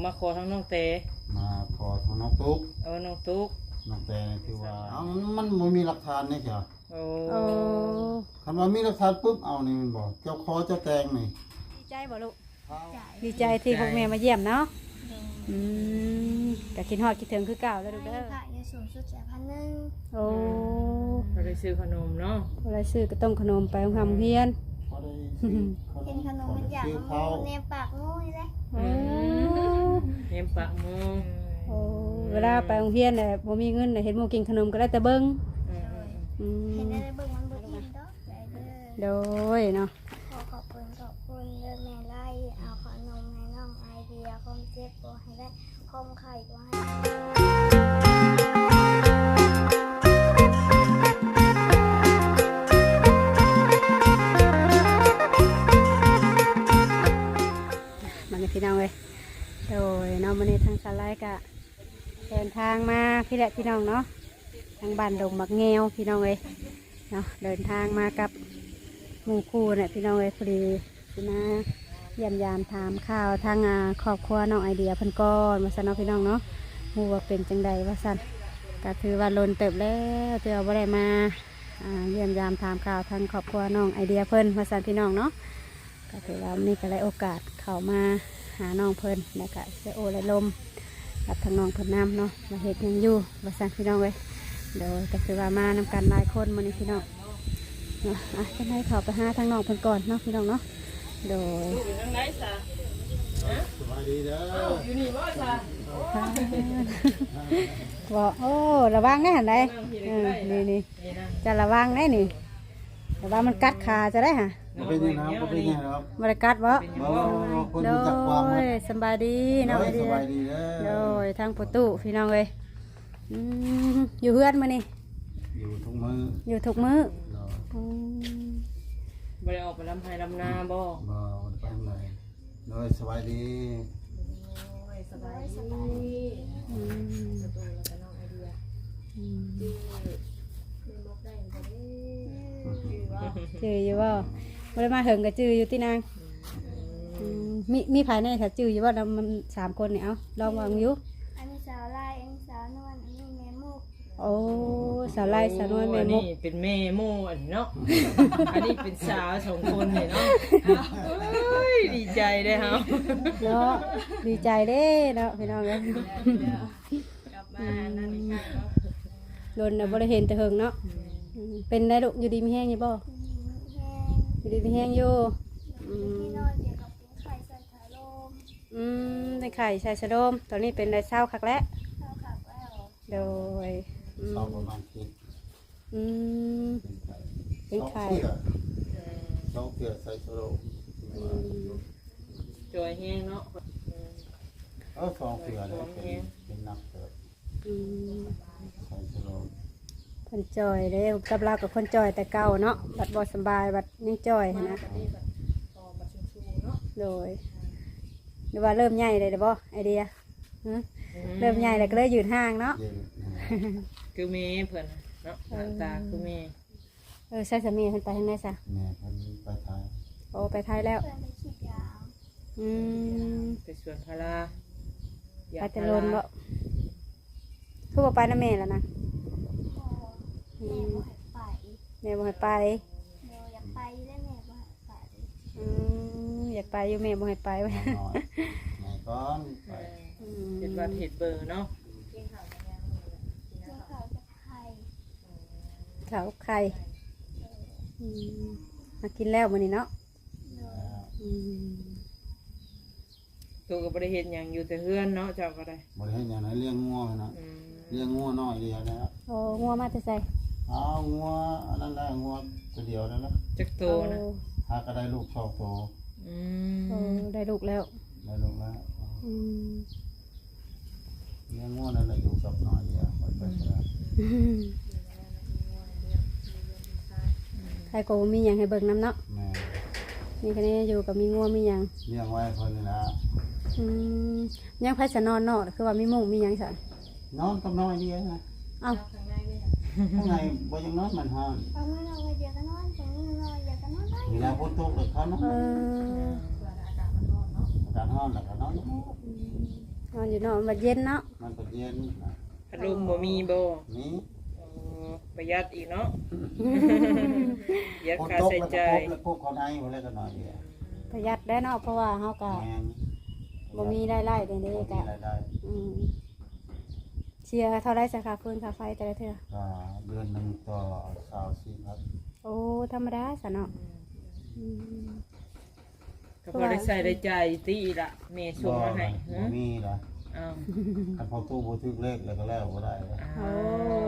ມາຂໍທາງນ້ອງແຕ ມາຂໍທາງນ້ອງຕຸກ ເອີ ນ້ອງຕຸກ ນ້ອງແຕນີ້ຖືວ່າ ເອົ້າ ມັນ ມັນບໍ່ມີຫຼັກຖານເດ້ເຈົ້າ. ໂອ້ ໂອ້ ຄັນວ່າມີຫຼັກຖານປຶບ ເອົານີ້ແມ່ນບໍ່ ເຈົ້າຂໍເຈົ້າແຕ່ງນີ້. ດີໃຈບໍ່ລູກ? ດີໃຈທີ່ພວກແມ່ມາຢ້ຽມເນາະ. ໂດຍ ອືມ ກະຄິດຮອດຄິດເຖິງຄືເກົ່າແລ້ວລູກເດີ. ໃຫ້ພະຢູ່ສູງສຸດແສນພັນໜຶ່ງ. ໂອ້ ອືມ ພໍໄດ້ຊື້ຂະໜົມເນາະ ພໍໄດ້ຊື້ກະຕ້ອງຂະໜົມໄປໂຮງຮຽນ ພໍໄດ້ຊື້ຂະໜົມ ກິນຂະໜົມມັນຢາກ ຊື້ເຂົ້າ ແນມປາກໝູນີ້ແຫຼະ. ໂອ້ ອືມ ແນມປາກໝູ. ໂອ້ ອືມ ເວລາໄປໂຮງຮຽນແຫຼະ ບໍ່ມີເງິນນະ ເຫັນໝູ່ກິນຂະໜົມກະໄດ້ແຕ່ເບິ່ງ. ອືມ ອືມ ເຫັນໄດ້ແຕ່ເບິ່ງ ມັນບໍ່ອີ່ມດອກ. ໂດຍເນາະ ຂໍຂອບຄຸນ ຂອບຄຸນເດີແມ່ໄລ່ ເອົາຂະໜົມໃຫ້ນ້ອງໄອເດຍ ຄວາມເຈັບບໍ່ໃຫ້ໄດ້ ຄວາມໄຂ້ບໍ່ໃຫ້ ມາເລີຍພີ່ນ້ອງເອີຍ. ໂດຍເນາະ ມື້ນີ້ທາງສາວໄລກະເດີນທາງມາພີ້ແຫຼະພີ່ນ້ອງເນາະ ທາງບ້ານດົງໝາກແງວພີ່ນ້ອງເອີຍເນາະ ເດີນທາງມາກັບໝູ່ຄູ່ແຫຼະພີ່ນ້ອງເອີຍ. ພໍດີຊິມາຢ້ຽມຢາມຖາມຂ່າວທາງ ອາ ຄອບຄົວນ້ອງໄອເດຍເພິ່ນກ່ອນວ່າຊັ້ນເນາະພີ່ນ້ອງເນາະ ຮູ້ວ່າເປັນຈັ່ງໃດວ່າຊັ້ນ. ກະຖືວ່າດົນເຕີບແລ້ວທີ່ວ່າບໍ່ໄດ້ມາ ອາ ຢ້ຽມຢາມຖາມຂ່າວທາງຄອບຄົວນ້ອງໄອເດຍເພິ່ນວ່າຊັ້ນພີ່ນ້ອງເນາະ. ກະຖືວ່າມື້ນີ້ກະໄດ້ໂອກາດເຂົ້າມາຫານ້ອງເພິ່ນ ແລ້ວກະໄດ້ໂອ້ໄດ້ລົມກັບທາງນ້ອງເພິ່ນນຳເນາະ ວ່າເຮັດຫຍັງຢູ່ວ່າຊັ້ນພີ່ນ້ອງເອີຍ. ໂດຍ ກະຖືວ່າມານຳກັນຫຼາຍຄົນມື້ນີ້ພີ່ນ້ອງເນາະ. ອາ ຈັ່ງໃດເຂົ້າໄປຫາທາງນ້ອງເພິ່ນກ່ອນເນາະພີ່ນ້ອງເນາະ. ໂດຍ ຢູ່ທາງໃດຊະ? ສະບາຍດີເດີ. ຢູ່ນີ້ບໍ່ຊະ? ບໍ່ ໂອ້ ລະວັງແດ່ຫັ້ນໃດ. ເອີ ນີ້ໆ ຈະລະວັງແດ່ນີ້ ລະວັງມັນກັດຂາຈະໄດ້ຫະ. ບໍ່ເປັນຫຍັງດອກ ບໍ່ເປັນຫຍັງດອກ. ບໍ່ໄດ້ກັດບໍ່? ບໍ່ ບໍ່ ບໍ່ ຄົນຮູ້ຈັກຄວາມໝົດ. ໂດຍ ສະບາຍດີເນາະ. ໂດຍ ສະບາຍດີເດີ. ໂດຍ ທາງປະຕູພີ່ນ້ອງເອີຍ. ອືມ ຢູ່ເຮືອນມື້ນີ້? ຢູ່ທຸກມື້. ຢູ່ທຸກມື້. ໂດຍ ອືມ ບໍ່ໄດ້ອອກໄປລຳໄຮ່ລຳນາບໍ່? ບໍ່ ບໍ່ໄດ້ໄປທາງໃດ. ໂດຍ ສະບາຍດີ. ໂດຍ ສະບາຍດີ. ອືມ ປະຕູ ແລ້ວກະນ້ອງໄອເດຍ. ອືມ ຈື່ແມ່ນບໍ່ໄດ້ບໍ່ເດ້? ຈື່ຢູ່ບໍ່? ຈື່ຢູ່ບໍ່? ບໍ່ໄດ້ມາເຫິງກະຈື່ຢູ່ຕິນາງ. ອືມ ອືມ ມີ ມີໃຜແດ່ ຖ້າຈື່ຢູ່ບໍ່? ນຳມັນສາມຄົນນີ້ ເອົາ ລອງເບິ່ງຢູ່. ອັນນີ້ສາວລາຍ ອັນນີ້ສາວນວນ ອັນນີ້ແມ່ມຸກ. ໂອ້ ສາວໄລ ສາວນວນ ແມ່ມຸກ. ໂອ້ ອັນນີ້ເປັນແມ່ໝູ່ອັນເນາະ ອັນນີ້ເປັນສາວສອງຄົນນີ້ເນາະ. ໂອ້ຍ ດີໃຈເດ້ເຮົາເນາະ ດີໃຈເດ້ເນາະພີ່ນ້ອງເອີຍ. ກັບມາອັນນັ້ນອີກຄັ້ງເນາະ ດົນແລ້ວບໍ່ໄດ້ເຫັນແຕ່ເຫິງເນາະ. ອືມ ເປັນໄດລູກ ຢູ່ດີມີແຮງຢູ່ບໍ່? ຢູ່ດີມີແຮງຢູ່. ອືມ ອືມ ເປັນໄຂ້ ໄຂ້ສະໂດມ ຕອນນີ້ເປັນໄດ້ ເຊົາຄັກແລ້ວ. ໂດຍ ອືມ ເຊົາປະມານທິດ. ອືມ ເປັນໄຂ້ ເປັນໄຂ້ ສອງເທື່ອ ສອງເທື່ອໃສ່ສະໂດມ. ອືມ ຈ່ອຍແຮງເນາະ. ເອີ ສອງເທື່ອແລ້ວ ເປັນ ເປັນໜັກເຕີບ. ອືມ ໃສ່ສະໂດມ ເພິ່ນຈ່ອຍເດ້ ກັບລາວກະຄົນຈ່ອຍແຕ່ເກົ່າເນາະ ບັດບໍ່ສະບາຍບັດຍັງຈ່ອຍຫັ້ນນະ. ໂດຍ ຫຼືວ່າເລີ່ມໃຫຍ່ແລ້ວບໍ່ ໄອເດຍ? ຫື ອືມ ເລີ່ມໃຫຍ່ແລ້ວກະເລີຍຍືນຫ່າງເນາະ. ຍືນ ຄືແມ່ເພິ່ນເນາະ ເອີ ໜ້າຕາຄືແມ່. ເອີ ໃສສາມີເພິ່ນໄປທາງໃດຊະ? ແມ່ເພິ່ນໄປໄທ. ໂອ້ ໄປໄທແລ້ວ. ເພິ່ນໄປສີດຢາງ. ອືມ ໄປສວນພາລາ. ຢາງພາລາ. ໄປແຕ່ດົນບໍ່? ຄືບໍ່ໄປນຳແມ່ລະນະ? ບໍ່ ອືມ ແມ່ບໍ່ໃຫ້ໄປ. ແມ່ບໍ່ໃຫ້ໄປ. ໂດຍ ຢາກໄປຢູ່ແຫຼະ ແມ່ບໍ່ໃຫ້ໄປ. ອືມ ຢາກໄປຢູ່ ແມ່ບໍ່ໃຫ້ໄປ. ນ້ອຍ ໃຫຍ່ກ່ອນໄປ. ອືມ ເຮັດວັດເຮັດເບີເນາະ. ກິນເຂົ້າກັບຫຍັງ? ກິນເຂົ້າກັບໄຂ່. ເຂົ້າໄຂ່. ອືມ ຫາກິນແລ້ວມື້ນີ້ເນາະ. ໂດຍ ອືມ ໂຕກະບໍ່ໄດ້ເຮັດຫຍັງ ຢູ່ແຕ່ເຮືອນເນາະ ເຈົ້າກະໄດ້. ບໍ່ໄດ້ເຮັດຫຍັງນະ ລ້ຽງງົວນະ. ອືມ ລ້ຽງງົວນ້ອຍດຽວນະ. ໂອ້ ງົວມາແຕ່ໃສ? ເອົາ ງົວອັນນັ້ນແຫຼະ ງົວໂຕດຽວນັ້ນແຫຼະ. ຈັກໂຕນະ? ໂອ້ ຫາກະໄດ້ລູກສອງໂຕ. ອືມ ໂອ້ ໄດ້ລູກແລ້ວ. ໄດ້ລູກແລ້ວ. ອືມ ລ້ຽງງົວນັ້ນແຫຼະ ຢູ່ກັບນ້ອຍດຽວ ຂ້ອຍໄປສະດາ. ອືມ ໃຜກະບໍ່ມີຫຍັງໃຫ້ເບິ່ງນຳເນາະ. ແມ່ນ ມີແຕ່ແນວຢູ່ກະມີງົວມີຫຍັງ ລ້ຽງໄວ້ເພິ່ນນີ້ລະ. ອືມ ຍັງໃຜສະນອນນອກ ຄືວ່າມີມຸ້ງມີຫຍັງຊັ້ນ? ນອນກັບນ້ອຍດຽວນະ. ເອົ້າ ຂ້າງໃນບໍ່ຢາກນອນ ມັນຮ້ອນ. ຂ້າງໃນນ້ອຍດຽວກະນອນ ຂ້າງໃນນ້ອຍດຽວກະນອນໄດ້. ເວລາຝົນຕົກລະເຂົານອນ. ເອີ ອາກາດມັນຮ້ອນເນາະ ອາກາດຮ້ອນລະກະນອນ. ອືມ ນອນຢູ່ນອກມັນເຢັນເນາະ ມັນເປັນເຢັນນະ. ພັດລົມບໍ່ມີບໍ່? ມີ. ໂອ້ ປະຢັດອີກເນາະ ປະຢັດຄ່າໃຊ້ຈ່າຍ. ຝົນຕົກແລ້ວກໍພົບແລ້ວພວກເຂົາໃນພຸ້ນແຫຼະກໍໜ້ອຍດຽວ. ປະຢັດແລ້ວເນາະ ເພາະວ່າເຮົາກໍ ແມ່ນ ບໍ່ມີລາຍໄດ້ເດ້ ບໍ່ມີລາຍໄດ້. ອືມ ເສຍເທົ່າໃດຊະ ຄ່າຟືນຄ່າໄຟແຕ່ລະເທື່ອ? ກໍເດືອນໜຶ່ງຕໍ່ຊາວສີ່ພັນ. ໂອ້ ທຳມະດາຊະເນາະ. ອືມ ອືມ ກໍພໍໄດ້ໃຊ້ໄດ້ຈ່າຍຕິລະ ແມ່ສົ່ງມາໃຫ້. ບໍ່ ບໍ່ມີລະ. ອ້າວ ຄັນພໍ່ຕູ້ບໍ່ຖືກເລກແລ້ວກໍແລ້ວບໍ່ໄດ້ລະ. ອ້າວ ໂອ້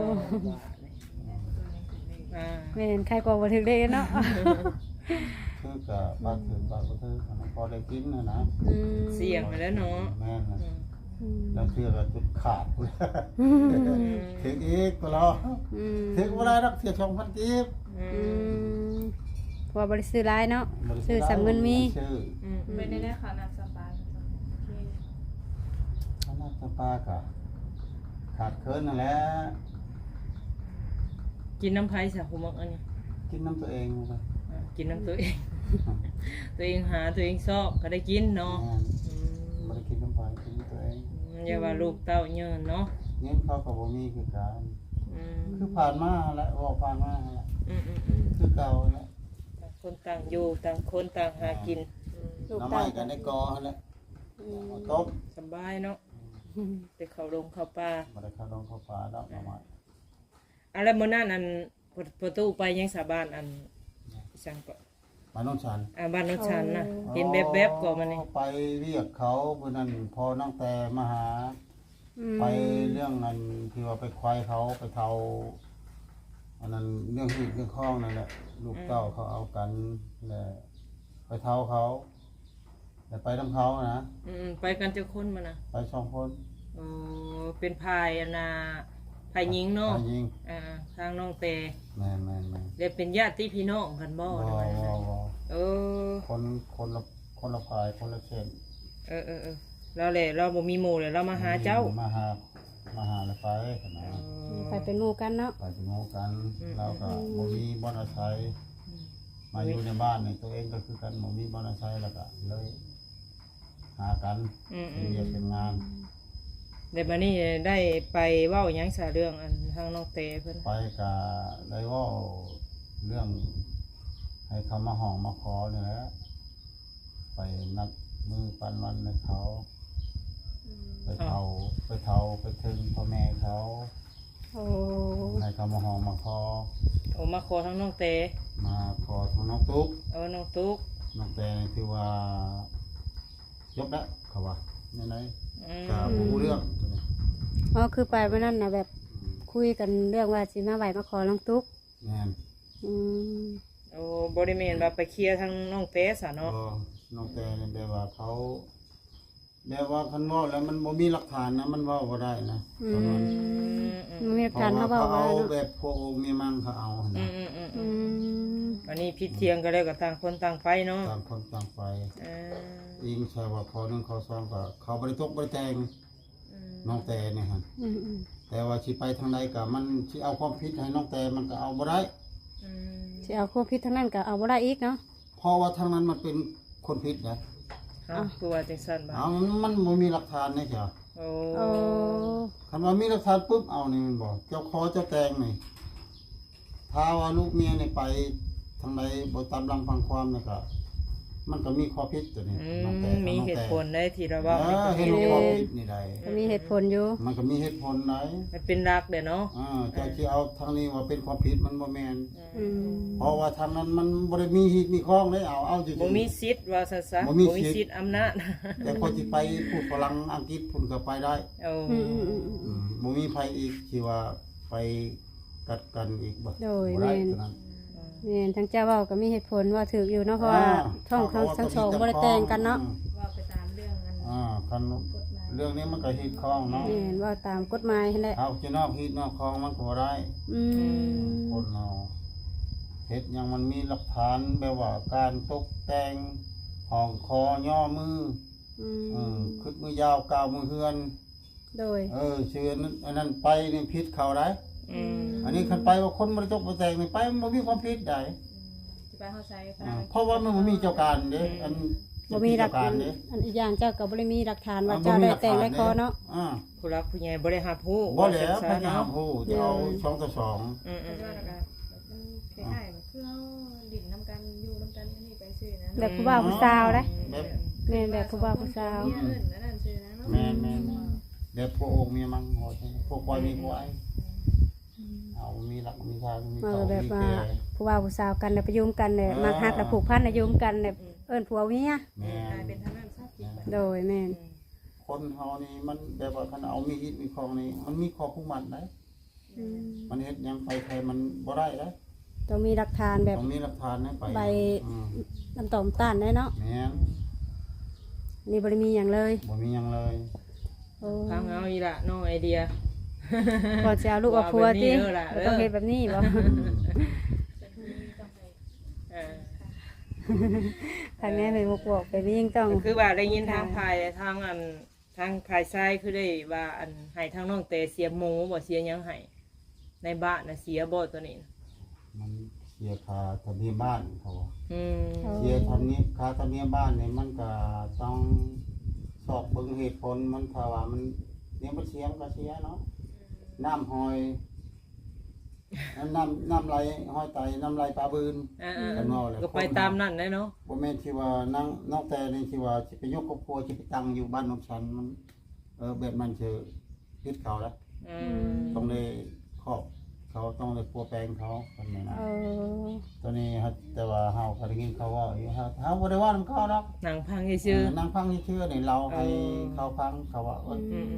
ອ່າ ແມ່ນ ໃຄກວ່າບໍ່ຖືກເລກເນາະ. ຖືກກໍບາດຖືກບາດບໍ່ຖືກ ມັນພໍໄດ້ກິນຫັ້ນນະ. ອືມ ສ່ຽງຫັ້ນແຫຼະເນາະ. ແມ່ນນະ. ອືມ ອືມ ລາງເທື່ອກໍຈົນຂາດ ອືມ ຖືກອີກກໍລອ. ອືມ ຖືກບໍ່ຫຼາຍດອກ ເສຍສອງພັນກີບ. ອືມ ອືມ ເພາະວ່າບໍ່ໄດ້ຊື້ຫຼາຍເນາະ ບໍ່ໄດ້ຊື້ຫຼາຍ ຊື້ສ່ຳເງິນມີ. ອືມ ອືມ ເປັນໄດ້ຂະໜາດສະບາຍ. ໂອເຄ ຂະໜາດສະບາກໍຂາດເຂີນຫັ້ນແຫຼະ. ກິນນຳໃຜຊະ ຜູ້ໝາກອັນນີ້? ກິນນຳຕົວເອງ. ອ່າ ກິນນຳຕົວເອງ ຕົວເອງຫາ ຕົວເອງຊອກກໍໄດ້ກິນເນາະ. ແມ່ນ. ອືມ ບໍ່ໄດ້ກິນນຳໃຜ ກິນຕົວເອງ. ອືມ ຢ່າວ່າ ອືມ ລູກເຕົ້າເຍີນເນາະ ເງິນເຂົາກໍບໍ່ມີຄືກັນ. ອືມ ຄືຜ່ານມາຫັ້ນແຫຼະ ເວົ້າຜ່ານມາຫັ້ນແຫຼະ. ອືມໆໆ ຄືເກົ່າຫັ້ນແຫຼະ ຕ່າງຄົນຕ່າງຢູ່ ຕ່າງຄົນຕ່າງຫາກິນ. ອືມ ໜໍ່ໄມ້ກໍໃນກໍຫັ້ນແຫຼະ. ອືມ ຕົ້ມ ສະບາຍເນາະ. ອືມ ໄດ້ເຂົ້າດົງເຂົ້າປ່າ ບໍ່ໄດ້ເຂົ້າດົງເຂົ້າປ່າດອກ ໜໍ່ໄມ້. ອາ ແລ້ວມື້ນັ້ນ ອັນ ປະ ປະຕູໄປຫຍັງສາບານ ອັນ ຫຍັງ ອີຫຍັງເກາະ ບ້ານໂນນນຊັນ. ອ່າ ບ້ານໂນນຊັນນະ. ໂອ້ ເຫັນແວບໆເກາະມື້ນີ້ ໄປວຽກເຂົາ ມື້ນັ້ນພໍ່ນ້ອງແຕ່ມາຫາ. ອືມ ໄປເລື່ອງ ອັນ ທີ່ວ່າໄປໄຂວເຂົາ ໄປເຖົາ ອັນນັ້ນ ເລື່ອງຮີດເລື່ອງຄອງນັ້ນແຫຼະ. ອືມ ລູກເຕົ້າເຂົາເອົາກັນ ແລະ ໄປເຖົາເຂົາ ແລະ ໄປນຳເຂົານະ. ອືມ ໄປກັນຈັກຄົນມື້ນະ? ໄປສອງຄົນ. ໂອ້ ເປັນຝ່າຍ ອັນນ່າ ຝ່າຍຍິງເນາະ. ຝ່າຍຍິງ. ອ່າ ທາງນ້ອງແຕ່. ແມ່ນໆໆ ແລະ ເປັນຍາດຕິພີ່ນ້ອງກັນບໍ່? ບໍ່ ບໍ່ ບໍ່. ເອີ ຄົນ ຄົນລະ ຄົນລະຝ່າຍ ຄົນລະເຂດ. ເອີໆໆ ລາວແຫຼະ ລາວບໍ່ມີໝູ່ແຫຼະ ລາວມາຫາເຈົ້າ. ມາຫາ ມາຫາແລ້ວໄປຫັ້ນນະ. ອໍ ໄປເປັນໝູ່ກັນເນາະ ໄປເປັນໝູ່ກັນ. ອືມ ລາວກໍ ອືມ ບໍ່ມີບ່ອນອາໄສ. ອືມ ມາຢູ່ໃນບ້ານນີ້ ຕົວເອງກໍຄືກັນ ບໍ່ມີບ່ອນອາໄສ ແລ້ວກໍເລີຍຫາກັນ. ອືມໆ ເຮັດວຽກເຮັດງານ. ແລ້ວບາດນີ້ໄດ້ໄປເວົ້າຫຍັງສາເລື່ອງ ອັນ ທາງນ້ອງແຕ່ເພິ່ນ? ໄປກໍໄດ້ເວົ້າເລື່ອງໃຫ້ເຂົາມາຮ້ອງມາຂໍນີ້ແຫຼະ. ໄປນັດມື້ປັນວັນໃຫ້ເຂົາ. ອືມ ໄປເຖົ້າ ອໍ ໄປເຖົ້າໄປເຖິງພໍ່ແມ່ເຂົາ. ໂອ້ ໃຫ້ເຂົາມາຮ້ອງມາຂໍ. ໂອ້ ມາຂໍທາງນ້ອງແຕ່ ມາຂໍທາງນ້ອງຕຸກ. ເອີ ນ້ອງຕຸກ ນ້ອງແຕ່ນີ້ຖືວ່າຈົບແລ້ວ ເຂົາວ່າແນວໃດ. ອືມ ກໍບໍ່ຮູ້ເລື່ອງຕົວນີ້. ອໍ ຄືໄປມື້ນັ້ນນະ ແບບ ອືມ ຄຸຍກັນເລື່ອງວ່າຊິມາໄຫວ້ມາຂໍນ້ອງຕຸກ. ແມ່ນ. ອືມ ໂອ້ ບໍ່ໄດ້ແມ່ນວ່າໄປເຄຍທາງນ້ອງແຕ່ຊະເນາະ. ບໍ່ ນ້ອງແຕ່ນີ້ແບບວ່າເຂົາ ແບບວ່າຄັນເວົ້າແລ້ວມັນບໍ່ມີຫຼັກຖານນະ ມັນເວົ້າບໍ່ໄດ້ນະ. ອືມ ຕອນນັ້ນ ອືມ ບໍ່ມີຫຼັກຖານ ເຮົາເວົ້າບໍ່ໄດ້ເນາະ. ເຂົາເອົາແບບພວກໂອເມມັງເຂົາເອົາຫັ້ນນະ. ອືມໆໆ ອືມ ອັນນີ້ຜິດຖຽງກັນແລ້ວກໍຕ່າງຄົນຕ່າງໄປເນາະ. ຕ່າງຄົນຕ່າງໄປ. ເອີ ອີງໃສ່ວ່າຂໍ້ໜຶ່ງຂໍ້ສອງກໍເຂົາບໍ່ໄດ້ຕົກບໍ່ໄດ້ແຕ່ງ. ອືມ ນ້ອງແຕ່ນີ້ຫັ້ນ. ອືມໆ ແຕ່ວ່າຊິໄປທາງໃດກໍມັນຊິເອົາຄວາມຜິດໃຫ້ນ້ອງແຕ່ມັນກໍເອົາບໍ່ໄດ້. ອືມ ຊິເອົາຄວາມຜິດທາງນັ້ນກໍເອົາບໍ່ໄດ້ອີກເນາະ. ເພາະວ່າທາງນັ້ນມັນເປັນຄົນຜິດນະ. ເອົ້າ ຄືວ່າຈັ່ງຊັ້ນບາດ? ເອົ້າ ມັນ ມັນບໍ່ມີຫຼັກຖານເດ້. ໂອ້ ໂອ້ ຄັນວ່າມີຫຼັກຖານປຶບ ເອົານີ້ແມ່ນບໍ່ ເຈົ້າຂໍເຈົ້າແຕ່ງນີ້ ຖ້າວ່າລູກເມຍນີ້ໄປທາງໃດບໍ່ຕາມຫຼັງຟັງຄວາມນີ້ກໍ ມັນກໍມີຂໍ້ຜິດຕົວນີ້. ອືມ ນ້ອງແຕ່ ມີເຫດຜົນໃດທີ່ລາວເວົ້ານີ້ກໍຜິດ. ເອີ ເຫັນຂໍ້ຜິດນີ້ໃດ ກໍມີເຫດຜົນຢູ່ ມັນກໍມີເຫດຜົນໃດ ມັນເປັນຫຼັກເດ້ເນາະ. ເອີ ເຈົ້າຊິເອົາທາງນີ້ວ່າເປັນຄວາມຜິດ ມັນບໍ່ແມ່ນ. ອືມ ອືມ ເພາະວ່າທາງນັ້ນມັນບໍ່ໄດ້ມີຮີດມີຄອງເດ້. ເອົາ ເອົາ ບໍ່ມີສິດວ່າຊັ້ນຊະ ບໍ່ມີສິດ ບໍ່ມີສິດອຳນາດ. ແຕ່ຂ້ອຍຊິໄປພູດຝຣັ່ງອັງກິດພຸ້ນກໍໄປໄດ້. ໂອ້ ອືມໆໆໆ ອືມ ບໍ່ມີໃຜອີກທີ່ວ່າໄປກັດກັນອີກບໍ່? ໂດຍ ບໍ່ໄດ້ ແມ່ນ ຕົວນັ້ນ. ແມ່ນ ທາງເຈົ້າເວົ້າກໍມີເຫດຜົນ ເວົ້າຖືກຢູ່ເນາະ ເພາະວ່າ ອ່າ ທາງ ທາງສອງບໍ່ໄດ້ແຕ່ງກັນເນາະ. ອືມ ເວົ້າໄປຕາມເລື່ອງອັນ ອ່າ ຄັນ ກົດໝາຍ ເລື່ອງນີ້ມັນກໍຮີດຄອງເນາະ. ແມ່ນ ເວົ້າຕາມກົດໝາຍຫັ້ນແຫຼະ ເຮົາຈະນອກຮີດນອກຄອງມັນກໍບໍ່ໄດ້. ອືມ ອືມ ຄົນເຮົາເຮັດຫຍັງມັນມີຫຼັກຖານ ແບບວ່າການຕົກແຕ່ງ ຫ້ອງຄໍ ຍໍມື ອືມ ເອີ ຄຶດມືຢາວ ກ່າວມືເຮືອນ. ໂດຍ ເອີ ຊື່ອັນນັ້ນ ອັນນັ້ນໄປນີ້ຜິດເຂົາໄດ໋. ອືມ ອັນນີ້ຄັນໄປວ່າຄົນບໍ່ໄດ້ຕົກບໍ່ແຕ່ງນີ້ ໄປມັນບໍ່ມີຄວາມຜິດໃດ໋. ອືມ ຊິໄປຮອດໃສກໍໄປ ອ່າ ເພາະວ່າມັນບໍ່ມີເຈົ້າການເດ້. ອືມ ອັນ ບໍ່ມີຫຼັກຖານເດ້ ອັນອີກຢ່າງເຈົ້າກໍບໍ່ໄດ້ມີຫຼັກຖານວ່າເຈົ້າໄດ້ແຕ່ງໄດ້ຂໍເນາະ ອ່າ ຜູ້ຫຼັກຜູ້ໃຫຍ່ບໍ່ໄດ້ຮັບຮູ້ ບໍ່ແລ້ວ ໃຜຊິຮັບຮູ້ ຈະເອົາສອງຕໍ່ສອງ ອືມໆ ເພິ່ນວ່າແລ້ວກໍມັນຄ້າຍໆ ຄືເຮົາຫຼິ້ນນຳກັນຢູ່ນຳກັນອັນນີ້ໄປຊື່ນະ ແບບຜູ້ບ່າວຜູ້ສາວເດ້ ແບບ ແມ່ນແບບຜູ້ບ່າວຜູ້ສາວ ເມຍເອີ້ນອັນນັ້ນຊື່ນະເນາະ ແມ່ນໆ ແບບຜົວອົງເມຍມັງ ຜົວຄວາຍເມຍຄວາຍ ເຮົາມີຫຼັກມີທາງ ມີເຂົ້າມີແກ່ ເອີ ແບບວ່າຜູ້ບ່າວຜູ້ສາວກັນແລ້ວໄປຢູ່ນຳກັນແຫຼະ ເອີ ມັກຮັກແລ້ວຜູກພັນແລ້ວຢູ່ນຳກັນແຫຼະ ເອີ້ນຜົວເມຍ ແມ່ນ ກາຍເປັນທາງດ້ານຊາວກິດ ໂດຍ ແມ່ນ ຄົນເຮົານີ້ມັນແບບວ່າຄັນເອົາມີຮີດມີຄອງນີ້ ມັນມີຂໍ້ຜູກມັດໄດ໋ ອືມ ມັນເຮັດຫຍັງໄປໃຜມັນບໍ່ໄດ້ເດ້ ຕ້ອງມີຫຼັກຖານແບບ ຕ້ອງມີຫຼັກຖານໃຫ້ໄປ ໃບ ອືມ ນ້ຳຕອກນ້ຳຕານໄດ້ເນາະ ແມ່ນ ນີ້ບໍ່ໄດ້ມີຫຍັງເລີຍ ບໍ່ມີຫຍັງເລີຍ ໂອ້ ຟັງເອົາອີກລະນ້ອງໄອເດຍ ກ່ອນຊິເອົາລູກເອົາຜົວຕິ ວ່າແບບນີ້ເດີລະ ຕ້ອງເຮັດແບບນີ້ບໍ່ ອືມ ເອີ ທາງແມ່ໄປໝົກບອກໄປນີ້ຍັງຕ້ອງ ກໍຄືວ່າໄດ້ຍິນທາງຝ່າຍ ທາງອັນ ທາງຝ່າຍຊາຍຄືໄດ້ວ່າ ອັນ ໃຫ້ທາງນ້ອງແຕເສຍໝູບໍ່ ເສຍຫຍັງໃຫ້ ໃນບ້ານນະເສຍບໍ່ໂຕນີ້ນະ ມັນເສຍຄ່າທຳນຽມບ້ານເຂົາວ່າ ອືມ ເສຍທຳນຽມ ຄ່າທຳນຽມບ້ານນີ້ມັນກະຕ້ອງຊອກເບິ່ງເຫດຜົນມັນ ຖ້າວ່າມັນ ແນວມັນເສຍມັນກະເສຍເນາະ ອືມ ນ້ຳຫ້ອຍ ນ້ຳ ນ້ຳໄຫຼຫ້ອຍໄຕ ນ້ຳໄຫຼປາບືນ ເອີໆ ຄັນເວົ້າແລ້ວ ກໍໄປຕາມນັ້ນແຫຼະເນາະ ບໍ່ແມ່ນທີ່ວ່ານາງ ນ້ອງແຕນີ້ທີ່ວ່າຊິໄປຍົກຄອບຄົວ ຊິໄປຕັ້ງຢູ່ບ້ານນອກສັນ ມັນ ເອີ ແບບນັ້ນຄືຜິດເຂົາລະ ອືມ ຕ້ອງໄດ້ຂອບເຂົາ ຕ້ອງໄດ້ປົວແປງເຂົາ ເພິ່ນແມ່ນນະ ເອີ ໂຕນີ້ ແຕ່ວ່າເຮົາກໍໄດ້ຍິນເຂົາເວົ້າຢູ່ ເຮົາ ເຮົາບໍ່ໄດ້ເວົ້ານຳເຂົາດອກ ນັ່ງຟັງຊື່ໆ ເອີ ນັ່ງຟັງຊື່ໆ ນີ້ເລົ່າໃຫ້ ເອີ ເຂົາຟັງ ເຂົາວ່າ ເອີ ອືມ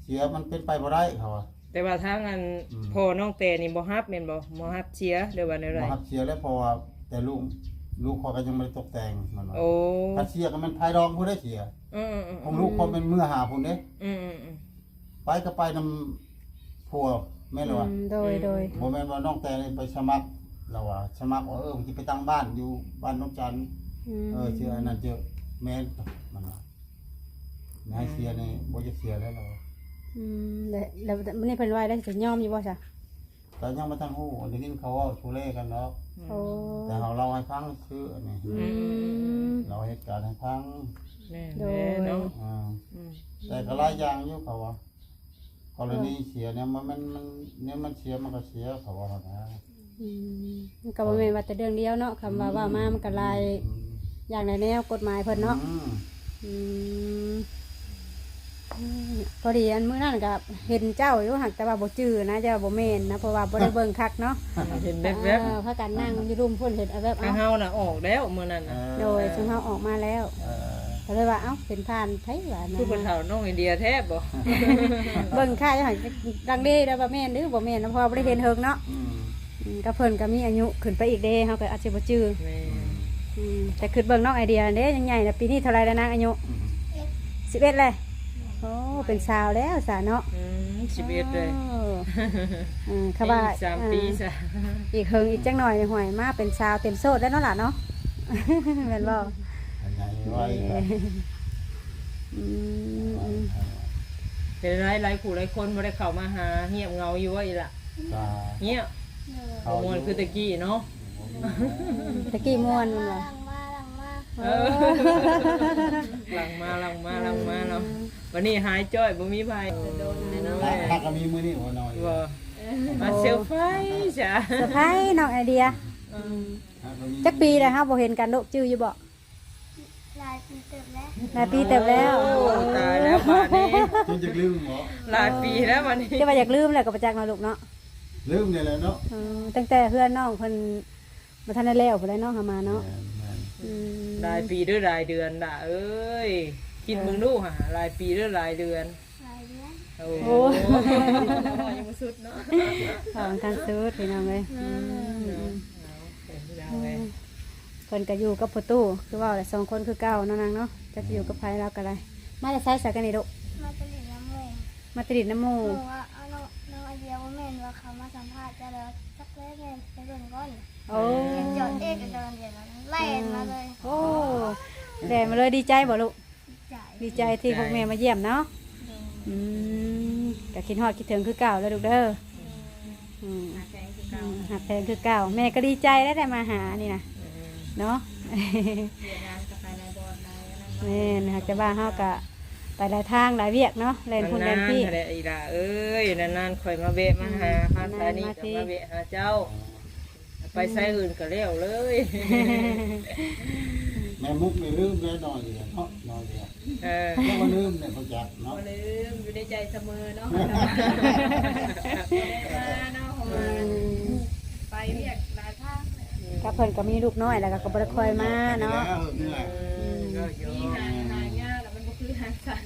ເສຍມັນເປັນໄປບໍ່ໄດ້ ເຂົາວ່າ ແຕ່ວ່າທາງອັນ ອືມ ພໍ່ນ້ອງແຕນີ້ບໍ່ຮັບແມ່ນບໍ່? ບໍ່ຮັບເສຍ ຫຼືວ່າແນວໃດ? ບໍ່ຮັບເສຍແລ້ວ ເພາະວ່າແຕ່ລູກ ລູກຂ້ອຍກໍຍັງບໍ່ໄດ້ຕົກແຕ່ງ ມັນວ່າ ໂອ້ ຄັນເສຍກໍແມ່ນພາຍດອງຜູ້ໃດເສຍ ອືມໆໆ ຂອງລູກຂ້ອຍແມ່ນເມືອຫາຜູ້ເດ້ ອືມໆໆ ໄປກໍໄປນຳຜົວ ແມ່ນແລ້ວວ່າ ອືມ ໂດຍໆ ບໍ່ແມ່ນວ່ານ້ອງແຕໄປສະໝັກ ລາວວ່າສະໝັກວ່າ ເອີ ຊິໄປຕັ້ງບ້ານຢູ່ບ້ານນອກຈັນ ອືມ ເອີ ຊື່ອັນນັ້ນຊື່ ແມ່ນ ມັນວ່າ ໃຫ້ເສຍນີ້ ອືມ ບໍ່ຢາກເສຍແລ້ວລາວວ່າ ອືມ ແລ້ວ ແລ້ວມື້ນີ້ເພິ່ນວ່າໄດ້ ຊິຍອມຢູ່ບໍ່ຊະ? ກໍຍັງບໍ່ທັນຮູ້ ໄດ້ຍິນເຂົາເວົ້າໂທເລກັນດອກ ໂອ້ ແຕ່ເຮົາເລົ່າໃຫ້ຟັງຊື່ອັນນີ້ ອືມ ເລົ່າເຫດການໃຫ້ຟັງ ແມ່ນ ໂດຍ ແມ່ນເນາະ ອ່າ ອືມ ແຕ່ກໍຫຼາຍຢ່າງຢູ່ ເຂົາວ່າ ກໍລະນີເສຍແນວມັນ ມັນ ແນວມັນເສຍມັນກໍເສຍ ເຂົາວ່າຫັ້ນນະ ອືມ ມັນກໍບໍ່ແມ່ນວ່າແຕ່ເລື່ອງດຽວເນາະ ຄຳວ່າ ອືມ ເວົ້າມາມັນກໍຫຼາຍ ອືມ ຢ່າງຫຼາຍແນວ ກົດໝາຍເພິ່ນເນາະ ອືມ ອືມ ອືມ ພໍດີອັນມື້ນັ້ນກໍເຫັນເຈົ້າຢູ່ ຫາກແຕ່ວ່າບໍ່ຈື່ນະ ເຈົ້າບໍ່ແມ່ນນະ ເພາະວ່າບໍ່ໄດ້ເບິ່ງຄັກເນາະ ເຫັນແວບໆ ເອີ ພາກັນນັ່ງຢູ່ລຸ່ມພຸ້ນ ເຫັນແວບໆ ທາງເຮົານະອອກແລ້ວມື້ນັ້ນນະ ໂດຍ ເອີ ຊຸມເຮົາອອກມາແລ້ວ ເອີ ກໍເລີຍວ່າ ເອົ້າ ເປັນຜ່ານໃຜວ່ານະ ຄືເພິ່ນເຖົ້ານ້ອງໄອເດຍແທ້ບໍ່ ເບິ່ງຄ້າຍຢູ່ຫັ້ນ ລັງເລແລ້ວວ່າແມ່ນຫຼືບໍ່ແມ່ນນະ ເພາະວ່າບໍ່ໄດ້ເຫັນເຫິງເນາະ ອືມ ອືມ ກໍເພິ່ນກໍມີອາຍຸຂຶ້ນໄປອີກເດ້ ເຮົາກໍອາດຊິບໍ່ຈື່ ແມ່ນ ອືມ ແຕ່ຄິດເບິ່ງນ້ອງໄອເດຍເດ້ ຍັງໃຫຍ່ນະ ປີນີ້ເທົ່າໃດແລ້ວນາງອາຍຸ? ສິບເອັດ ສິບເອັດແລ້ວ ໂອ້ ເປັນສາວແລ້ວຊະເນາະ ອືມ ສິບເອັດເລີຍ ໂອ້ ເອີ ຄຳວ່າອີກສາມປີຊະ ອີກເຫິງອີກຈັກໜ່ອຍນີ້ ຫ້ວຍ ມາເປັນສາວເຕັມໂສດແລ້ວເນາະຫຼານເນາະ ແມ່ນບໍ່? ໃຫຍ່ໄວ ເອີ ອືມ ເປັນໄລ ຫຼາຍຜູ້ຫຼາຍຄົນບໍ່ໄດ້ເຂົ້າມາຫາ ງຽບເຫງົາຢູ່ບໍ່ອີ່ຫຼະ? ກໍງຽບ ບໍ່ມ່ວນຄືແຕ່ກີ້ເນາະ ແຕ່ກີ້ມ່ວນແມ່ນບໍ່? ຫຼັງມາ ຫຼັງມາ ເອີ ຫຼັງມາ ຫຼັງມາ ຫຼັງມາເນາະ ອືມ ບັດນີ້ຫາຍຈ້ອຍ ບໍ່ມີໃຜ ເອີ ໂດນແນ່ນອນ ຫາກໍມີມື້ນີ້ບໍ່ນອນ ບໍ່ ມາເຊີໄພຣສ໌ຈ້ະ ເຊີໄພຣສ໌ນ້ອງໄອເດຍ ອືມ ຫາກໍມີ ຈັກປີແລ້ວເຮົາບໍ່ເຫັນກັນລູກ ຈື່ຢູ່ບໍ່? ຫຼາຍປີເຕີບແລ້ວ ຫຼາຍປີເຕີບແລ້ວ ໂອ້ ຕາຍແລ້ວບາດນີ້ ຈົນຈະລືມບໍ່? ຫຼາຍປີແລ້ວບາດນີ້ ແຕ່ວ່າຢາກລືມແລ້ວກໍບໍ່ຈັກເນາະລູກເນາະ ລືມນີ້ແຫຼະເນາະ ເອີ ຕັ້ງແຕ່ເຮືອນນ້ອງເພິ່ນບໍ່ທັນໄດ້ແລ້ວພຸ້ນແຫຼະເນາະ ເຮົາມາເນາະ ແມ່ນໆ ອືມ ຫຼາຍປີຫຼືຫຼາຍເດືອນລະເອີຍ ຄິດເບິ່ງດູຫາ ເອີ ຫຼາຍປີຫຼືຫຼາຍເດືອນ? ຫຼາຍເດືອນ ໂອ້ ໂອ້ ຍັງບໍ່ສຸດເນາະ ເວົ້າທັນສຸດພີ່ນ້ອງເອີຍ ອືມ ເນາະ ເອົາ ເພິ່ນກໍຢູ່ກັບພໍ່ຕູ້ ຄືເວົ້າແຫຼະ ສອງຄົນຄືເກົ່າເນາະນາງເນາະ ຈັກຊິຢູ່ກັບໃຜລາວກໍໄດ້ ມາແຕ່ໃສຊະກັນນີ້ລູກ? ມາແຕ່ຫຼິ້ນນຳໝູ່ ມາແຕ່ຫຼິ້ນນຳໝູ່ ເພາະວ່າ ເອົາ ນ້ອງ ນ້ອງໄອເດຍບໍ່ແມ່ນວ່າເຂົາມາສຳພາດເຈົ້າແລ້ວ ຈັກແລ້ວແມ່ນໄປເບິ່ງກ່ອນ ໂອ້ ເຫັນຈອດເອກຢູ່ຕອນດຽວ ແລ່ນມາເລີຍ ໂອ້ ແລ່ນມາເລີຍ ດີໃຈບໍ່ລູກ? ດີໃຈ ດີໃຈທີ່ພວກແມ່ມາຢ້ຽມເນາະ ໂດຍ ອືມ ກໍຄິດຮອດຄິດເຖິງຄືເກົ່າເດີລູກເດີ ໂດຍ ອືມ ຮັກແພງຄືເກົ່າ ອືມ ຮັກແພງຄືເກົ່າ ແມ່ກໍດີໃຈໄດ້ ໄດ້ມາຫານີ້ນະ ອືມ ເນາະ ວຽກງານກໍໄປຫຼາຍບ່ອນຫຼາຍ ແມ່ນ ຫາກແຕ່ວ່າເຮົາກະໄປຫຼາຍທາງຫຼາຍວຽກເນາະ ແລ່ນພຸ້ນແລ່ນພີ້ ນານໆ ຫັ້ນແຫຼະອີ່ຫຼ້າເອີຍ ນານໆ ຂ້ອຍມາແວະມາຫາ ອືມ ພາສານີ ນານໆ ມາທີ ກໍມາແວະຫາເຈົ້າ ໄປໃສອື່ນກໍແລ້ວເລີຍ ອືມ ແມ່ມຸກນີ້ລືມແລ້ວໜ້ອຍດຽວເນາະ ໜ້ອຍດຽວ ເອີ ຍັງບໍ່ລືມແຫຼະ ບໍ່ຈັກເນາະ ບໍ່ລືມ ຢູ່ໃນໃຈສະເໝີເນາະ ບໍ່ໄດ້ມາເນາະ ເພາະວ່າ ອືມ ໄປວຽກຫຼາຍທາງ ກັບເພິ່ນກໍມີລູກນ້ອຍແລ້ວກໍ ກໍບໍ່ໄດ້ຄ່ອຍມາເນາະ ອືມ ມີຫາງ ຫາງານແລ້ວມັນບໍ່ຄືຫາງສັນ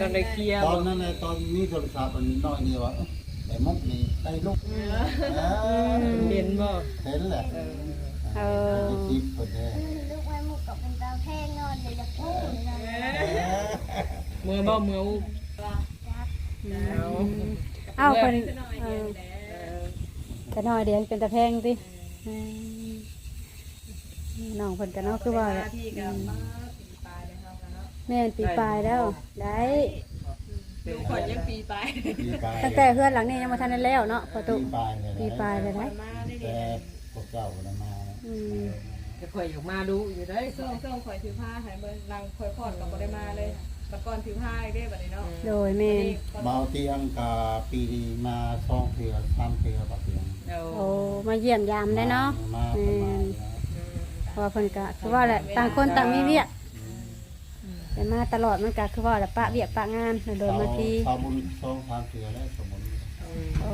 ຕ້ອງໄດ້ເຄຍ ຕອນນັ້ນແຫຼະ ຕອນມີໂທລະສັບອັນນ້ອຍນີ້ວ່າ ເອີ ໄດ້ມຸກນີ້ໄດ້ລູກ ເອີ ເອີ ເຫັນບໍ່ ເຫັນແຫຼະ ເອີ ເອີ ໄດ້ຈີບເພິ່ນແດ່ ລູກໄດ້ມຸກກໍເປັນຕາແພງເນາະ ດຽວຢາກຮູ້ນະ ເອີ ເມື່ອບໍ່ເມື່ອອຸ ຈັກ ອືມ ເອົາ ເພິ່ນ ເອີ ເອີ ກະນ້ອຍດຽວເປັນຕາແພງຕິ ອືມ ອືມ ນ້ອງເພິ່ນກະເນາະ ຄືວ່າ ມາພີ້ກະ ອືມ ມາປີປາຍແລ້ວເຮົາກະເນາະ ແມ່ນ ປີປາຍແລ້ວ ໄດ້ ໄດ້ ອືມ ລູກຂ້ອຍຍັງປີປາຍ ປີປາຍ ຕັ້ງແຕ່ເຮືອນຫຼັງນີ້ຍັງບໍ່ທັນໄດ້ແລ້ວເນາະ ພໍ່ຕູ້ ປີປາຍແລ້ວ ປີປາຍແລ້ວ ໄດ້ ມາໄດ້ ແຕ່ ພວກເຈົ້າບໍ່ໄດ້ມາ ອືມ ແຕ່ຂ້ອຍຢາກມາດຸຢູ່ເດ້ ຊ່ວງ ຊ່ວງຂ້ອຍຖືພາໃຫ້ເບິ່ງ ຫຼັງຂ້ອຍຄອດກໍບໍ່ໄດ້ມາເລີຍ ບັດກ່ອນຖືພາອີກເດ້ບັດນີ້ເນາະ ໂດຍ ແມ່ນ ບ່າວຕຽງກະປີນີ້ມາສອງເທື່ອສາມເທື່ອ ບ່າວຕຽງ ໂອ້ ໂອ້ ມາຢ້ຽມຢາມໄດ້ເນາະ ມາ ມາ ແມ່ນ ເພິ່ນມາຢູ່ແລ້ວ ອືມ ເພາະວ່າເພິ່ນກະຄືວ່າແຫຼະ ຕ່າງຄົນຕ່າງມີວຽກ ອືມ ແຕ່ມາຕະຫຼອດມັນກະຄືວ່າແຫຼະ ປະວຽກປະງານ ໂດນໆ ມາທີ ສາວບຸນສອງສາມເທື່ອແລ້ວ ສາວບຸນ ອືມ ໂອ້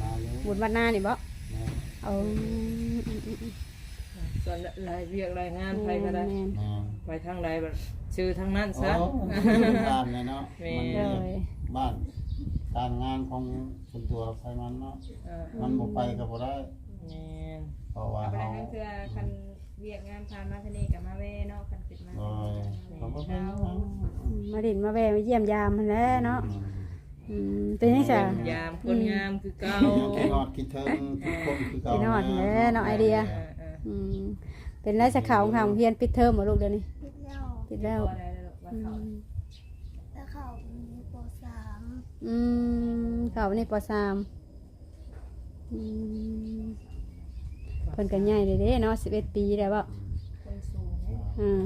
ມາຢູ່ ບຸນວັດນານີ້ບໍ່? ແມ່ນ ໂອ້ ອືມໆໆ ສ່ວນຫຼາຍວຽກຫຼາຍງານ ແມ່ນ ໃຜກໍໄດ້ ແມ່ນ ແມ່ນ ໄປທາງໃດບັດຊື້ທາງນັ້ນຊະ ໂອ້ ຢູ່ບ້ານແຫຼະເນາະ ແມ່ນ ມັນ ໂດຍ ບ້ານການງານຂອງສ່ວນຕົວໃຜມັນເນາະ ເອີ ມັນບໍ່ໄປກໍບໍ່ໄດ້ ແມ່ນ ເພາະວ່າເຮົາ ກໍບໍ່ໄດ້ ເທື່ອ ອືມ ຄັນວຽກງານຜ່ານມາທາງນີ້ກໍມາແວ່ເນາະ ຄັນຂຶ້ນມາ ໂດຍ ແມ່ນ ກໍບໍ່ເປັນຫຍັງ ອືມ ມາຫຼິ້ນມາແວ່ມາຢ້ຽມຢາມຫັ້ນແຫຼະເນາະ ອືມ ອືມ ເປັນຈັ່ງຊັ້ນ ຢ້ຽມຢາມຄົນງາມຄືເກົ່າ ຍັງຄິດຮອດຄິດເຖິງທຸກຄົນຄືເກົ່າ ຄິດຮອດແຫຼະເນາະ ອ້າຍເດຍ ເອີໆ ອືມ ເປັນໄດ ສາຂາຂອງເຮົາ ໂຮງຮຽນປິດເທີມບໍ່ລູກດຽວນີ້? ປິດແລ້ວ ປິດແລ້ວ ອືມ ແຕ່ເຂົາຢູ່ ປ.ສາມ ອືມ ເຂົານີ້ ປ.ສາມ ອືມ ເພິ່ນກໍໃຫຍ່ແລ້ວເດ້ເນາະ ສິບເອັດປີແລ້ວເບາະ ຄົນສູງເດ້ ອ່າ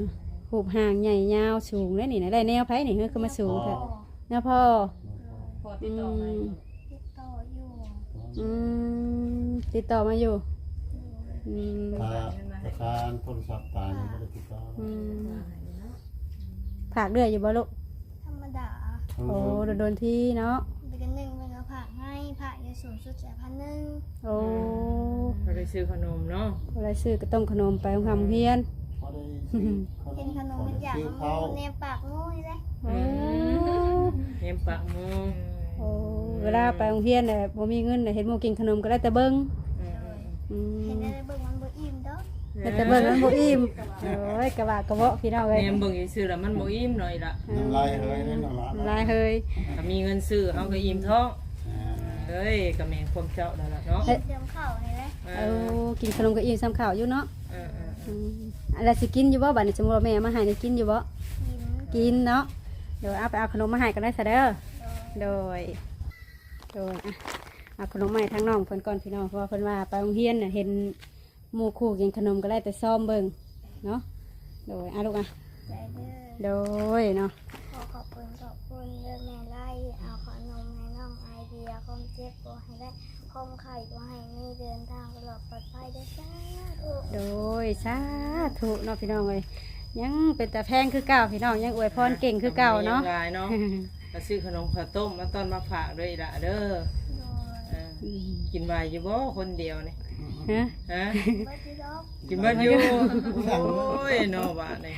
ຮູບຮ່າງໃຫຍ່ຍາວສູງເດ້ນີ້ນະ ໄດ້ແນວໃຜນີ້ ຄືມາສູງແທ້? ແນວພໍ່ ແນວພໍ່ ອືມ ຕິດຕໍ່ຢູ່ ອືມ ຕິດຕໍ່ມາຢູ່ ອືມ ປະສານໂທລະສັບຕາຍ ບໍ່ໄດ້ຕິດຕໍ່ ອືມ ຝາກເລື້ອຍຢູ່ບໍ່ລູກ? ທຳມະດາ ໂອ້ ດົນໆ ທີເນາະ ເດືອນໜຶ່ງເພິ່ນກໍຝາກໃຫ້ ຝາກຢູ່ສູງສຸດແຕ່ພັນໜຶ່ງ ໂອ້ ພໍໄດ້ຊື້ຂະໜົມເນາະ ພໍໄດ້ຊື້ກະຕ້ອງຂະໜົມໄປໂຮງຮຽນ ພໍໄດ້ຊື້ຂະໜົມ ເຫັນຂະໜົມມັນຢາກ ຊື້ເຂົ້າ ແນມປາກໝູນີ້ແຫຼະ ໂອ້ ແນມປາກໝູ ໂອ້ ເວລາໄປໂຮງຮຽນແຫຼະ ບໍ່ມີເງິນແຫຼະ ເຫັນໝູ່ກິນຂະໜົມກໍໄດ້ແຕ່ເບິ່ງ ອືມ ອືມ ເຫັນແຕ່ເບິ່ງມັນບໍ່ອີ່ມດອກ ເຫັນແຕ່ເບິ່ງມັນບໍ່ອີ່ມ ໂອ້ຍ ກະວາກະເວາະ ພີ່ນ້ອງເອີຍ ແນມເບິ່ງຊື່ໆ ລະມັນບໍ່ອີ່ມໜ້ອຍລະ ນ້ຳລາຍເຮີຍເດ້ ນ້ຳລາຍເຮີຍ ຖ້າມີເງິນຊື້ເຮົາກໍອີ່ມທ້ອງ ອ່າ ເອີຍ ກໍແມ່ນຄວາມເຈົ້ານັ້ນລະເນາະ ກິນສ່ຳເຂົ້ານີ້ແຫຼະ ເອີ ເອີ ກິນຂະໜົມກໍອີ່ມສ່ຳເຂົ້າຢູ່ເນາະ ເອີໆໆ ອືມ ແລ້ວຊິກິນຢູ່ບໍ່ ບາດນີ້ ສົມມຸດວ່າແມ່ເອົາມາໃຫ້ນີ້ ກິນຢູ່ບໍ່? ກິນ ກິນເນາະ ໂດຍ ເອົາໄປເອົາຂະໜົມມາໃຫ້ກັນໄດ້ຊະເດີ ໂດຍ ໂດຍ ໂດຍ ອ່ະ ເອົາຂະໜົມມາໃຫ້ທາງນ້ອງເພິ່ນກ່ອນ ພີ່ນ້ອງ ເພາະວ່າເພິ່ນວ່າໄປໂຮງຮຽນນະ ເຫັນ ໝູ່ຄູ່ກິນຂະໜົມກໍໄດ້ແຕ່ຊອມເບິ່ງເນາະ ໂດຍ ອາ ລູກອາ ໃຈເດີ ໂດຍເນາະ ຂໍຂອບຄຸນຂອບຄຸນເດີແມ່ໄລ່ ເອົາຂະໜົມໃຫ້ນ້ອງໄອເດຍ ຄວາມເຈັບບໍ່ໃຫ້ໄດ້ ຄວາມໄຂ້ບໍ່ໃຫ້ມີ ເດີນທາງຕະຫຼອດປອດໄພເດີ ສາທຸ ໂດຍ ສາທຸເນາະ ພີ່ນ້ອງເອີຍ ຍັງເປັນຕາແພງຄືເກົ່າ ພີ່ນ້ອງ ຍັງອວຍພອນເກັ່ງຄືເກົ່າເນາະ ຍັງຫຼາຍເນາະ ກໍຊື້ຂະໜົມເຂົ້າຕົ້ມມາຕ້ອນມາຝາກເດີອີ່ຫຼ້າເດີ ໂດຍ ເອີ ອືມ ກິນໄຫວຢູ່ບໍ່ຄົນດຽວນີ້? ຮະ? ຮະ? ກິນເບິດຢູ່ດອກ ກິນເບິດຢູ່ ໂອ້ຍ ເນາະ ບາດນີ້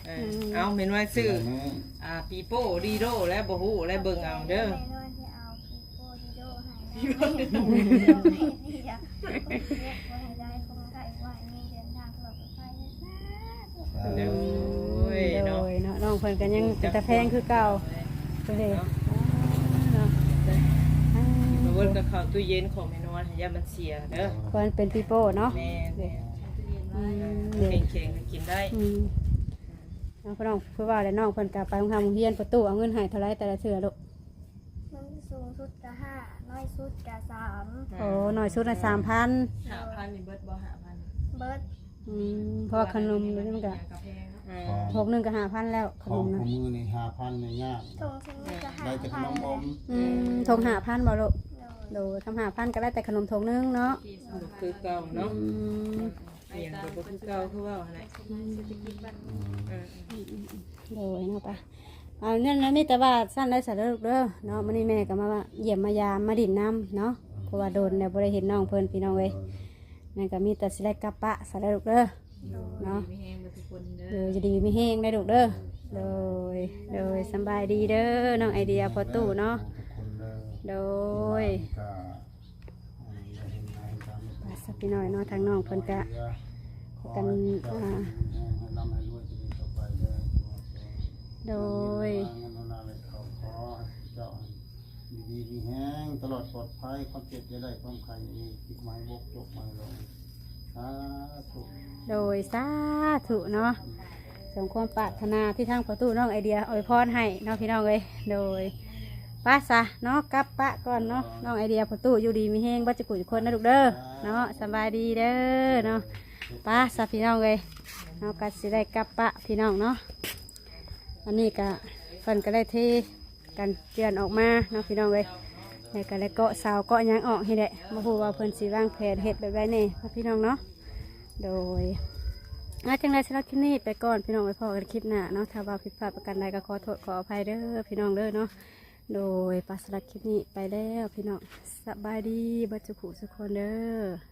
ເອີ ອືມ ເອົາ ແມ່ນວ່າຊື້ ອືມ ອ່າ ປີໂປ້ ດີໂດ ແລ້ວບໍ່ຮູ້ ແລ້ວເບິ່ງເອົາເດີ ແມ່ນວ່າຊິເອົາປີໂປ້ ດີໂດ ໃຫ້ນາງ ໃຫ້ເດຍ ຄົນເຈັບບໍ່ໃຫ້ໄດ້ ຄົນໄຂ້ບໍ່ໃຫ້ມີ ເດີນທາງປອດໄພ ສາທຸ ໂດຍ ໂດຍເນາະ ເນາະ ນ້ອງເພິ່ນກໍຍັງເປັນຕາແພງຄືເກົ່າ ເນາະ ເນາະ ມາເບິ່ງກັບເຂົ້າຕູ້ເຢັນຂອງແມ່ນວນ ຢ່າມັນເສຍເດີ ເພາະມັນເປັນປີໂປ້ເນາະ ແມ່ນ ອືມ ແຂງໆ ກິນໄດ້ ອືມ ເນາະ ພີ່ນ້ອງ ຄືວ່າແຫຼະ ນ້ອງເພິ່ນກໍໄປໂຮງຮຽນ ປະຕູເອົາເງິນໃຫ້ເທົ່າໃດແຕ່ລະເທື່ອລູກ? ມັນສູງສຸດກະຫ້າ ນ້ອຍສຸດກະສາມ ໂອ້ ນ້ອຍສຸດນະ ສາມພັນ ຫ້າພັນນີ້ເບິດບໍ່? ຫ້າພັນ ເບິດ ອືມ ເພາະວ່າຂະໜົມຢູ່ນີ້ມັນກະ ກາແຟເນາະ ອ່າ ຖົງໜຶ່ງກໍຫ້າພັນແລ້ວ ຂະໜົມນະ ຂອງຄູ່ມື້ນີ້ຫ້າພັນນີ້ຍາກ ຖົງໜຶ່ງກໍຫ້າພັນ ໄດ້ແຕ່ຂະໜົມອົມ ອືມ ຖົງຫ້າພັນບໍ່ລູກ? ໂດຍ ໂດຍ ຄຳຫ້າພັນກໍໄດ້ແຕ່ຂະໜົມຖົງໜຶ່ງເນາະ ບໍ່ຄືເກົ່າເນາະ ອືມ ອີ່ຫຍັງກໍບໍ່ຄືເກົ່າ ຄືເວົ້າຫັ້ນແຫຼະ ອືມ ເສດຖະກິດບ້ານເມືອງ ອືມ ເອີ ໂດຍເນາະ ໄປ ເອົານັ້ນນະ ມີແຕ່ວ່າຊັ້ນໄດ້ສະເດີລູກເດີເນາະ ມື້ນີ້ແມ່ກໍມາຢ້ຽມມາຢາມ ມາດິນນຳເນາະ ເພາະວ່າດົນແລ້ວບໍ່ໄດ້ເຫັນນ້ອງເພິ່ນ ພີ່ນ້ອງເອີຍ ແມ່ກໍມີແຕ່ຊິໄດ້ກັບປະສະເດີລູກເດີ ໂດຍ ເນາະ ຢູ່ດີມີແຮງເບິດທຸກຄົນເດີ ໂດຍ ຢູ່ດີມີແຮງເດີລູກເດີ ໂດຍ ໂດຍ ສຳບາຍດີເດີ ນ້ອງໄອເດຍ ພໍ່ຕູ້ເນາະ ໂດຍ ວ່າຊະ ພີ່ນ້ອງເນາະ ທາງນ້ອງເພິ່ນກະກັນ ອ່າ ໂດຍ ຢູ່ດີມີແຮງ ຕະຫຼອດປອດໄພ ຄວາມເຈັບຢ່າໄດ້ ຄວາມໄຂ້ຢ່າມີ ຄິດໃໝ່ບົກຈົບໃໝ່ລົງ ສາທຸ ໂດຍ ສາທຸເນາະ ສົມຄວາມປາດຖະໜາທີ່ທາງພໍ່ຕູ້ນ້ອງໄອເດຍອວຍພອນໃຫ້ເນາະ ພີ່ນ້ອງເອີຍ ໂດຍ ໄປຊະເນາະ ກັບປະກ່ອນເນາະ ນ້ອງໄອເດຍ ພໍ່ຕູ້ ຢູ່ດີມີແຮງເບິດຈຸຜູ້ທຸກຄົນນະລູກເດີເນາະ ສະບາຍດີເດີເນາະ ໄປຊະ ພີ່ນ້ອງເອີຍ ເຮົາກໍຊິໄດ້ກັບປະ ພີ່ນ້ອງເນາະ ອັນນີ້ກໍເພິ່ນກໍໄດ້ເທ ກັນເຈື່ອນອອກມາເນາະ ພີ່ນ້ອງເອີຍ ແລ້ວກໍໄດ້ເກາະເສົາເກາະຫຍັງອອກນີ້ແຫຼະ ບໍ່ຮູ້ວ່າເພິ່ນຊິວາງແຜນເຮັດແບບໃດແດ່ເນາະ ພີ່ນ້ອງເນາະ ໂດຍ ອາ ຈັ່ງໃດສຳລັບຄລິບນີ້ໄປກ່ອນ ພີ່ນ້ອງ ໄວ້ພໍ້ກັນຄລິບໜ້າເນາະ ຖ້າວ່າຜິດພາດປະການໃດກໍຂໍໂທດຂໍອະໄພເດີ ພີ່ນ້ອງເດີເນາະ ໂດຍ ປະ ສຳລັບຄລິບນີ້ໄປແລ້ວ ພີ່ນ້ອງ ສະບາຍດີເບິດທຸກຜູ້ທຸກຄົນເດີ.